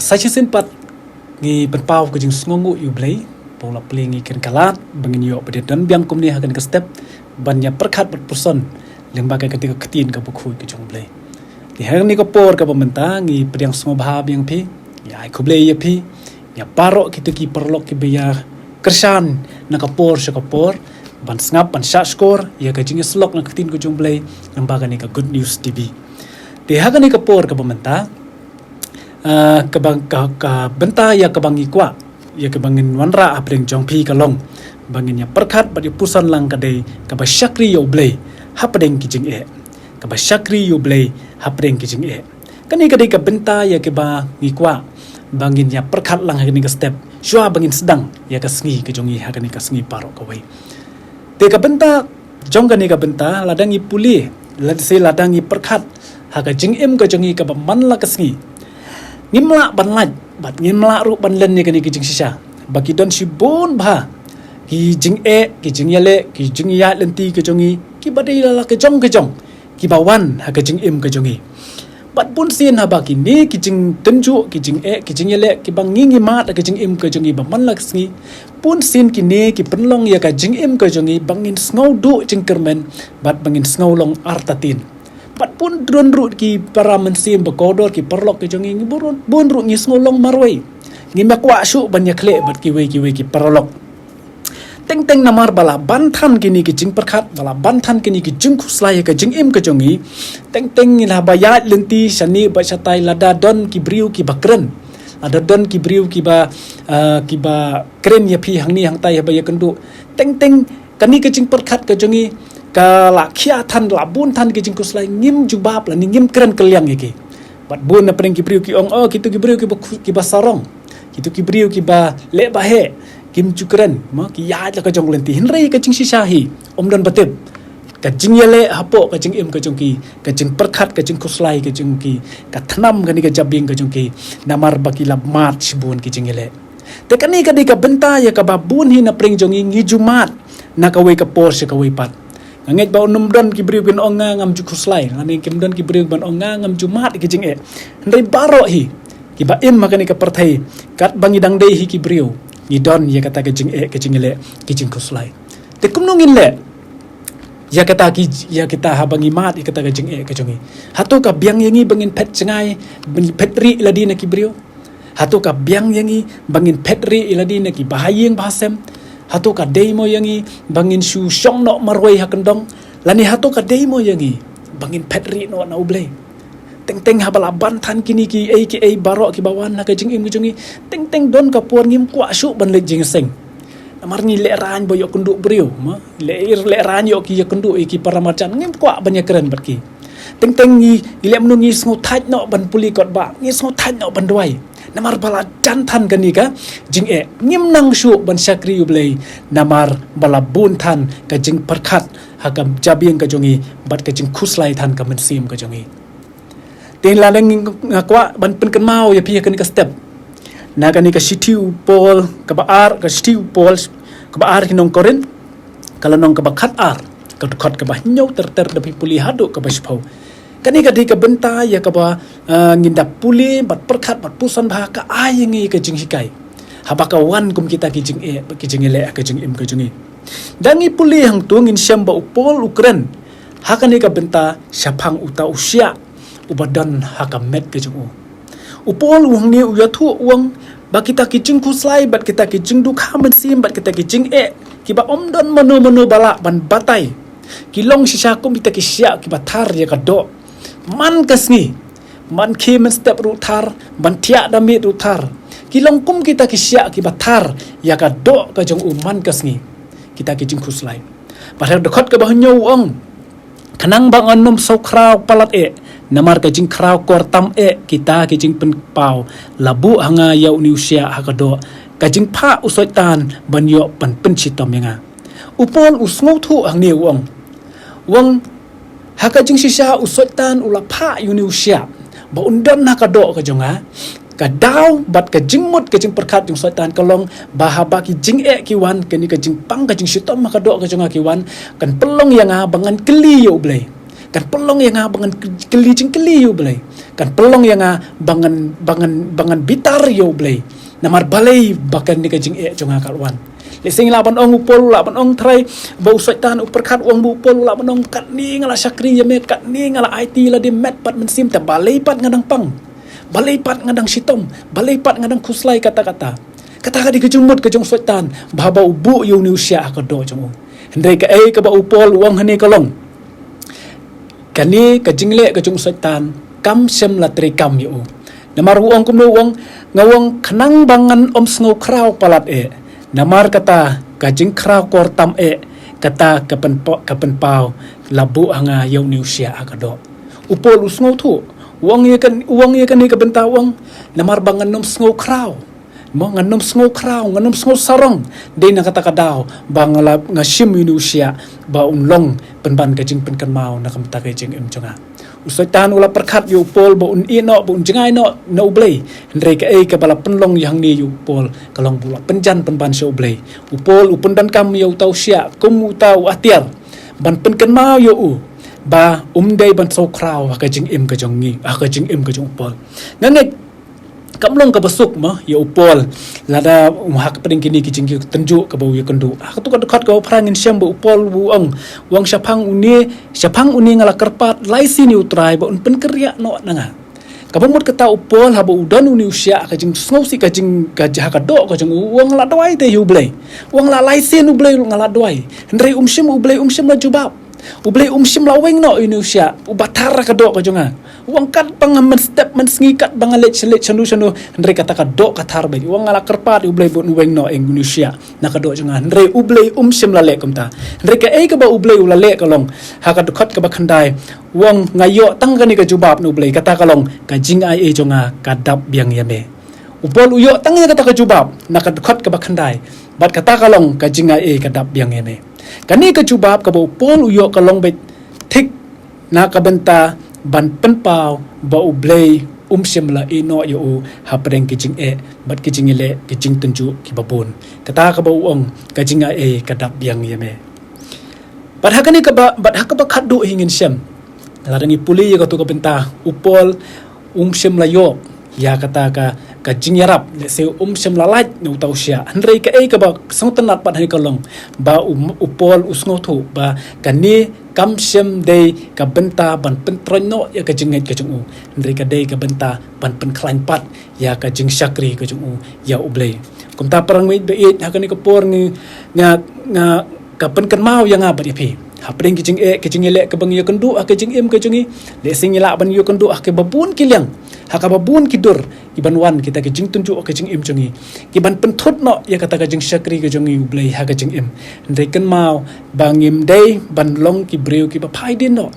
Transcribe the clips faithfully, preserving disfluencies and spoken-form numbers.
Sa shisien pat ngi pynpaw ka jingsngewnguh ïa U Blei ba u la plie ngi kren ka lad ba ngin ïoh ba dei don biang kumne ha kane ka step ban ïa pyrkhat bad puson lyngba ka kata ka ktien kaba khuid ka jong U Blei. Te ha kane ka por kaba mynta ngi pdiang sngewbha biang phi, ngi ai khublei ïa phi, ïa baroh kito ki paralok kiba ïa kyrshan na ka por sha ka por ban sngap ban shah shkor ïa ka jingïasyllok na ka ktien ka jong U Blei lyngba kane ka Good News T V. Te ha kane ka por kaba mynta, ah, kaba ka, ka bynta ïa kaba ngi kwah ïa kaba ngin wanrah hapdeng jong phi ka long ba ngin ïa pyrkhat bad ïa puson lang ka dei kaba shakri ïa U Blei hapdeng ki jingeh. Kaba shakri ïa U Blei hapdeng ki jingeh. Kane ka dei ka bynta ïa kaba ngi kwah ba ngin ïa pyrkhat lang ha kane ka step shuwa ba ngin sdang ïa ka sngi ka jong ngi ha kane ka sngi baroh kawei. Te ka bynta jong kane ka bynta, lada ngi pule, lada se lada ngi pyrkhat ha ka jingim ka jong ngi kaba man la ka sngi, ngim lah ban lait bad ngim lah ruh ban len ïa kane ka jingshisha ba ki don shibun bha ki jingeh, ki jingïaleh, ki jingïaid lynti ka jong ngi kiba dei la la ka jong ka jong, kiba wan ha ka jingim ka jong ngi. Bad bun sien haba kine ki jingtynjuh, ki jingeh, ki jingïaleh kiba ngi ngi mad ha ka jingim ka jong ngi ba man la ka sngi, bun sien kine ki pynlong ïa ka jingim ka jong ngi ba ngin sngew duh jingkyrmen bad ba ngin sngew long artatien. Bad bun don ruh ki para mynsiem ba kordor, ki paralok ka jong ngi, ngi bun, bun ruh ngi sngew long marwei. Ngim ïa kwah shuh ban ïa khleh bad kiwei kiwei ki paralok. Teng teng namar ba la ban than kine ki jingpyrkhat, ba la ban than kine ki jingkhuslai ha ka jingim ka jong ngi. Teng teng ngi lah ba ïaid lynti shane bad shatai, lada don ki briew kiba kren, lada don ki briew kiba, ah, kiba kren ïa phi hangne hangtai haba ïakynduh. Teng teng kane ka jingpyrkhat ka jong ngi ka la khia than, la bun than ki jingkhuslai, ngim jubab lane ngim kren kylliang ïa ki. Bad bun na pdeng ki briew ki ong, oh, kito ki briew kiba khu-, kiba sarong, kito ki briew kiba leh ba heh, kim ju kren, mo, ki ïaid la ka jong lynti. Hynrei ka jingshisha hi, ym don ba tip ka jingïaleh hapoh ka jingim ka jong ki, ka jingpyrkhat, ka jingkhuslai ka jong ki, ka thnam kane ka jabieng ka jong ki, namar ba ki la mad shibun ki jingïaleh. Te kane ka dei ka bynta ïa kaba bun hi na pdeng jong ngi ngi ju mad na kawei ka por sha kawei pat. Nga ngeit ba un ym don ki briew kin ong nga ngam ju khuslai, lane kim don ki briew ban ong nga ngam ju mad ki jingeh. Hynrei baroh hi kiba im ha kane ka pyrthei, katba ngi dang dei hi ki briew, ngi don ïa kata ka jingeh, ka jingïaleh, ki jingkhuslai. Te kumno ngin leh ïa kata ki, ïa kita haba ngi mad ïa kata ka jingeh ka jong ngi? Hato ka biang ïa ngi ba ngin phet jngai, ba ngin phet rieh ïa lade na ki briew? Hato ka biang ïa ngi ba ngin phet rieh ïa lade na ki bahaïing bahasem? Hato ka dei mo ïa ngi ba ngin shu shong noh marwei ha kyndong? Lane hato ka dei mo ïa ngi ba ngin phet rieh noh na U Blei? Teng teng haba la ban than kine kiei kiei baroh kiba wan ha ka jingim ka jong ngi, teng teng don ka por ngim kwah shuh ban leit jingïaseng. Namar ngi lehraiñ ba ïoh kynduh briew, mo, leh, lehraiñ ïoh ki ïakynduh ïa ki para marjan, ngim kwah ban ïakren bad ki. Teng teng ngi, ngi leh mynno, ngi sngew thait noh ban pule kot ba, ngi sngew thait noh ban duwai. Namar ba la jan than kane ka jingeh, ngim nang shuh ban shakri U Blei, namar ba la bun than ka jingpyrkhat ha ka jabieng ka jong ngi bad ka jingkhuslai than ka mynsiem ka jong ngi. Te lada ngi, nga kwah ban pynkynmaw ïa phi ha kane ka step na kane ka shithi u Paul kaba ar, ka shithi u Paul kaba ar ki nong Korinth, ka lynnong kaba khatar, ka dkhot kaba hynñiew ter ter, da phi pule haduh kaba shiphew. Kane ka dei ka bynta ïa kaba, ah, ngin da pule bad pyrkhat bad puson bha, ka ai ïa ngi ka jinghikai haba ka wan kum kita ki jingeh, ki jingïaleh ha ka jingim ka jong ngi. Da ngi pule hangto ngin shem ba u Paul u kren ha kane ka bynta shaphang uta u shiah uba don ha ka met ka jong u. U Paul u hangne u ïathuh u ong ba kita ki jingkhuslai bad kita ki jingdukha mynsiem bad kita ki jingeh kiba ym don mano mano ba lah ban batai, ki long shisha kum kita ki shiah kiba thar ïa ka doh man ka sngi. Man khie mynstep ruh thar, man thiah da miet ruh thar. Ki long kum kita ki shiah kiba thar ïa ka doh ka jong u man ka sngi, kita ki jingkhuslai. Bad ha dkhot kaba hynñiew u ong, khnang ba ngan ym sngewkhraw palat eh, namar ka jingkhraw kor tam eh kita ki jingpynpaw la buh ha nga ïa une u shiah ha ka doh, ka jingphah u Soitan ban ïoh ban pynshitom ïa nga. U Paul u sngewthuh hangne u ong, u ong, ha ka jingshisha u Soitan u la phah ïa une u shiah ba un don ha ka doh ka jong nga. Ka daw bad ka jingmut ka jingpyrkhat jong u Soitan ka long ba haba ki jingeh ki wan, kane ka jingpang ka jingshitom ha ka doh ka jong nga ki wan, kan pynlong ïa nga ba ngan kylli ïa U Blei. Kan pynlong ïa nga ba ngan kylli jingkylli ïa U Blei. Kan pynlong ïa nga ba ngan, ba ngan, ba ngan bitar ïa U Blei. Namar balei ba kane ka jingeh jong nga ka la wan. Lehse ngi lah ban ong, u Paul u lah ban ong, Trai, ba u Soitan u pyrkhat, u ong ba u Paul u lah ban ong, katne nga la shakri ïa me, katne nga la aiti lade met bad mynsiem, te balei pat nga dang pang? Balei pat nga dang shitom? Balei pat nga dang khuslai katta katta? Kata ka dei ka jingmut ka jong u Soitan, ba haba u buh ïa une u shiah ha ka doh jong u. Hynrei kaei kaba u Paul u ong hangne ka long, kane ka jingleh ka jong u Soitan kam shym la treikam ïa u. Namar u ong kumno, u ong, nga ong khnang ba ngan ym sngew khraw palat eh. Namar kata ka jingkhraw kor tam eh, kata ka pynpaw, ka pynpaw la buh ha nga ïa une u shiah ha ka doh. U Paul u sngewthuh. U ong ïa kan, u ong ïa kane ka bynta, u ong, namar ba ngan ym sngew khraw. Mo, ngan ym sngew khraw, ngan ym sngew sarong. Dei na kata ka daw ba nga la, nga shim ïa une u shiah ba un long pynban ka jingpynkynmaw na ka bynta ka jingim jong nga. U Soitan u la pyrkhat ïa u Paul ba un ïeh noh, ba un jngai noh na U Blei. Hynrei kaei kaba la pynlong ïa hangne ïa u Paul ka long ba u la pynjan pynban sha U Blei. U Paul u pyndonkam ïa uta u shiah kum uta u atiar ban pynkynmaw ïa u ba um dei ban sngew khraw ha ka jingim ka jong ngi, ha ka jingim ka jong u Paul. Nga ngeit kam long kaba suk mo ïa u Paul lada, um, ha ka pdeng kine ki jingtynjuh kaba u ïakynduh. Ha kato ka dkhot kaba phra ngin shem ba u Paul u ong, u ong, shaphang une, shaphang une nga la kyrpad lai sien ïa u Trai ba un pynkynriah noh na nga. Kaba mut kata u Paul haba u don une u shiah, ka jingsngewsih, ka jing, ka, ha ka doh ka jong u, u ong la duwai te ïa U Blei. U ong la lai sien U Blei nga la duwai. Hynrei um shym, U Blei um shym la jubab. U Blei um shym la weng noh ïa une u shiah uba thar ha ka doh ka jong nga. U ong katba nga mynstep mynsngi, katba nga leit sha leit shano shano, hynrei kata ka doh ka thar beit. U ong nga la kyrpad ïa U Blei ba un weng noh ïa une u shiah na ka doh jong nga, hynrei U Blei um shym la leh kumta. Hynrei kaei kaba U Blei u la leh ka long, ha ka dkhot kaba khyndai, u ong nga ïoh tang kane ka jubab na U Blei, kata ka long, ka jingai ei jong nga ka dap biang ïa me. U Paul u ïoh tang ïa kata ka jubab na ka dkhot kaba khyndai, bad kata ka long, ka jingai ei ka dap biang ïa me. Kane ka jubab kaba u Paul u ïoh ka long beit thik na ka bynta ban pynpaw ba U Blei um shym la ïeh noh ïa u ha pdeng ki jingeh bad ki jingïaleh, ki jingtynjuh kiba bun. Kata kaba u ong, ka jingai ei ka dap biang ïa me. Bad ha kane kaba, bad ha kaba khatduh hi ngin shem, lada ngi pule ïa kato ka bynta, u Paul um shym la ïoh ïa kata ka, ka jingïarap, lehse um shym la lait na uta u shiah. Hynrei kaei kaba sngewtynnat pat hangne ka long ba u, u Paul u sngewthuh ba kane kam shym dei ka bynta ban pyntroiñ noh ïa ka jingngeit ka jong u, hynrei ka dei ka bynta ban pynkhlaiñ pat ïa ka jingshakri ka jong u ïa U Blei. Kumta para ngeit ba ïeit, ha kane ka por ngi, nga, nga, ka pynkynmaw ïa nga bad ïa phi, ha pdeng ki jingeh, ki jingïaleh kaba ngi ïakynduh ha ka jingim ka jong ngi, lehse ngi lah ban ïakynduh ha kaba bun ki liang, ha kaba bun ki dur, ki ban wan kita ki jingtynjuh ha ka jingim jong ngi, ki ban pynthut noh ïa kata ka jingshakri ka jong ngi U Blei ha ka jingim. Hynrei kynmaw ba ngim dei ban long ki briew kiba phai dien noh.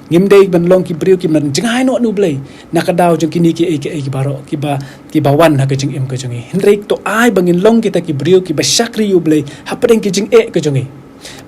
Ngim dei ban long ki briew ki ban jngai noh na U Blei na ka daw jong kine kiei kiei ki baroh kiba, kiba wan ha ka jingim ka jong ngi. Hynrei to ai ba ngin long kita ki briew kiba shakri ïa U Blei ha pdeng ki jingeh ka jong ngi.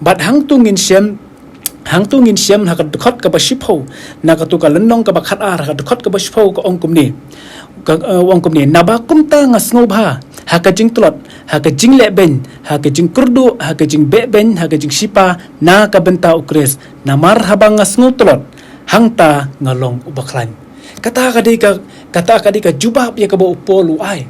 Bad hangto ngin shem, hangto ngin shem ha ka dkhot kaba shiphew, na kato ka lynnong kaba khatar, ha ka dkhot kaba shiphew ka ong kumne. Ka, eh, ong kumne, naba kumta nga sngewbha ha ka jingtlot, ha ka jinglehbeiñ, ha ka jingkyrduh, ha ka jingbehbeiñ, ha ka jingshipa na ka bynta U Khrist. Namar haba nga sngewtlot, hangta nga long uba khlaiñ. Kata ka dei ka, kata ka dei ka jubab ïa kaba u Paul u ai.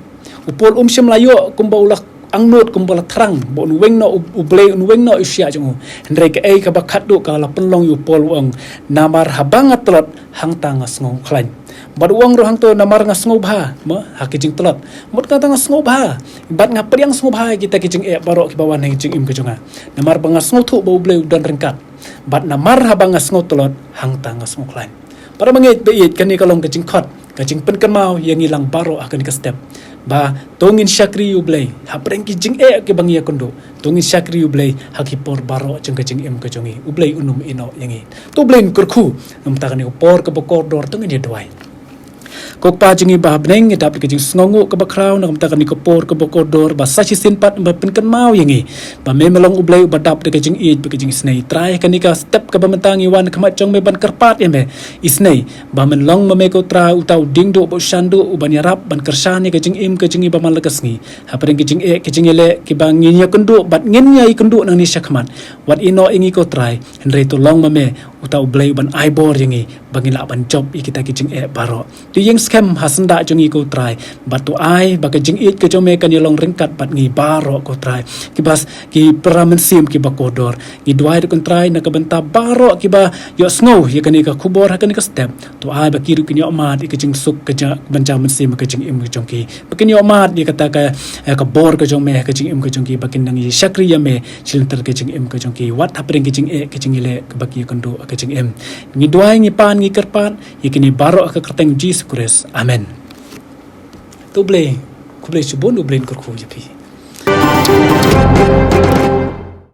U Paul um shym la ïoh kumba u la angnud, kumba la thrang ba un weng noh U, U Blei, un weng noh u shiah jong u. Hynrei kaei kaba khatduh ka la pynlong ïa u Paul, u ong, namar haba nga tlot, hangta nga sngewkhlaiñ. Bad u ong ruh hangto, namar nga sngewbha, mo, ha ki jingtlot. Mut kata nga sngewbha. Bad nga pdiang sngewbha ïa kita ki jingeh baroh kiba wan ha ka jingim ka jong nga. Namar ba nga sngewthuh ba U Blei u don ryngkat. Bad namar haba nga sngewtlot, hangta nga sngewkhlaiñ. Para bangeit ba ïeit, kane ka long ka jingkhot, ka jingpynkynmaw ïa ngi lang baroh ha kane ka step. Ba to ngin shakri ïa U Blei ha pdeng ki jingeh kiba ngi ïakynduh. To ngin shakri ïa U Blei ha ki por baroh jong ka jingim ka jong ngi. U Blei un ym ïeh noh ïa ngi. To U Blei un kyrkhu. Namar kane ka por kaba kordor, to ngin ïa duwai. Ko Kpa jong ngi ba ha bneng, ngi dap da ka jingsngewnguh kaba khraw na ka bynta kane ka por kaba kordor, ba sa shisien pat ba phin kynmaw ïa ngi ba me me long U Blei uba dap da ka jingïeit bad ka jingisynei. Trai, kane ka step kaba mynta ngi wan ha khmat jong me ban kyrpad ïa me isynei, ba men long ma me ko Trai uta u diengduh bad u shanduh, u ban ïarap, ban kyrshan ïa ka jingim ka jong ngi ba man la ka sngi. Hapdeng ka jingeh, ka jingïaleh kiba ngin ïakynduh bad ngin ïa ïakynduh nangne sha khmat. Wat ïeh noh ïa ngi ko Trai, hynrei to long ma me Uta U Blei uban ai bor ïa ngi ba ngin lah ban jop ïa kita ki jingeh baroh. To ïeng skhem ha syndah jong ngi, ko Trai, bad to ai ba ka jingïeit ka jong me kan ïalong ryngkat bad ngi baroh, ko Trai. Kiba s-, ki para mynsiem kiba kordor, ngi duwai ruh, ko Trai, na ka bynta baroh kiba ïohsngew ïa kane ka khubor ha kane ka step. To ai ba ki ruh kin ïohmad ïa ka jingsuk ka ja-, ban ja mynsiem ka jingim ka jong ki. Ba kin ïohmad ïa kata ka, eh, ka bor ka jong me ha ka jingim ka jong ki, ba kin nang ïa shakri ïa me shi lynter ka jingim ka jong ki, wat hapdeng ka jingeh ka jingïaleh kaba ki ïakynduh ha ka jingim. Ngi duwai, ngi pan, ngi kyrpad ïa kine baroh ha ka kyrteng Jisu Khrist. Amen. To U Blei, khublei shibun, U Blei un kyrkhu ïa phi.